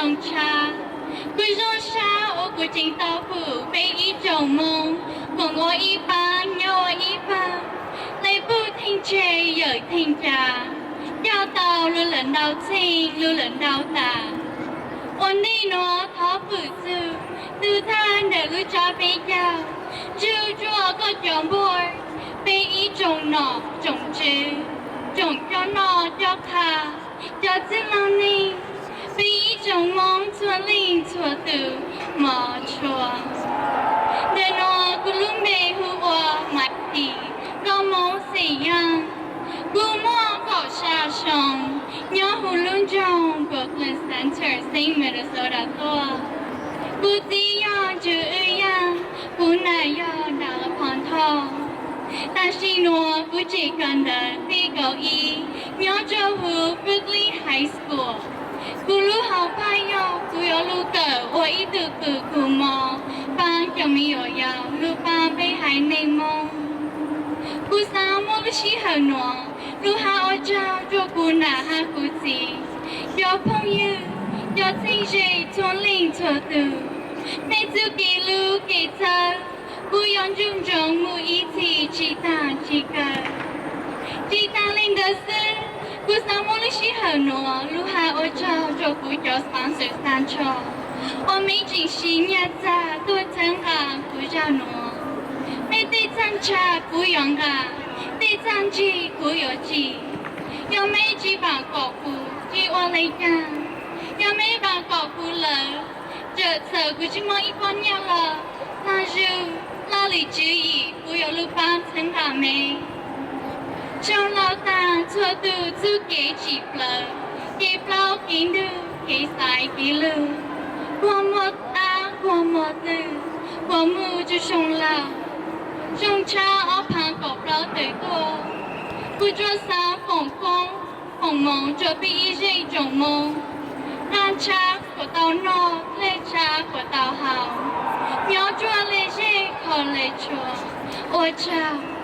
zoo tshaj. Kuv zoo sab uas kuv tseem tau pum peb ib tsoom Hmoob koom ua ib pab nyob ua ib pab, hle puj theej tseg yawm theej ca, coj tau lub lawm ntau txheej lub lawm ntau tas. Ua ntej nuav thov pum txug tug thaj ntawm lub tsab peb caug, ntsug rua koj cov npua, peb ib tsoom nom tsoom tswv, tsoom coj noj coj qha, cov txwj laug neeg, peb ib tsoom Moob txhua leej txhua tus mog tshua. Ntawm nuav kuv lub npe hu ua Maiv Tim, nkauj Moob xeem Yaaj. Kuv muaj kaum xya xyoo, nyob huv lub nroog Brooklyn Center, Saint Minnesota tuaj. Kuv txiv yog Ntsws Wj Yaaj, kuv nam yog Dalaphon Thoj. Tam sim nuav kuv tseem kawm ntawv thib kaum ib nyob rua huv Brooklyn High School. Kuv lub hauv paug yog kuv yuav lug kawm ua ib tug kws kug mov, paab cov me nyuam yaus lug paab peb haiv neeg Moob. Kuv xaav muab lub sij hawm nuav lug has ua tsaug rua kuv nam hab kuv txiv, cov phooj ywg, cov txheeb ze txhua leej txhua tug. Mej txuj kev lub kev txawj kuv yuav ntsug ntsoov mus ib txhis tsi taag tsi kawg. Tsi taag le ntawd xwb, kuv xaav muab lub sij hawm nuav lug has ua tsaug rua kuv cov sponsor tag nrho uas mej tseem siv nyaj txag tuaj txhawb nqa kuv zaj nuav. Mej tej txhaj ntsha kuv yuav nqa, tej txhaj ntseeg kuv yuav tsim. Yog mej tsi paam kom kuv tsi ua le caag, yog mej paam kom kuv lawm, txawm kuv tsi muaj ib pob nyiaj los, tag zug laj lim tswv yim kuv yuav lug paab txhawb nqa mej. Tshooj laug taag txhua tug txuj kev tsim plawv, kev plaub kev ntug, kev xaiv kev lug, kua muag qab kua muag twg, kua muag tsuj soo laug. Zoo tshab ob phaav kaum plaub tawm tuaj, kuv tsuas xaav foom koob foom moov rua peb ib zeej tsoom Moob. Nqaj tshab kuas tau noj, dlej tshab kuas tau haus, nyob rua le zej kho le tshua. Ua tsaug.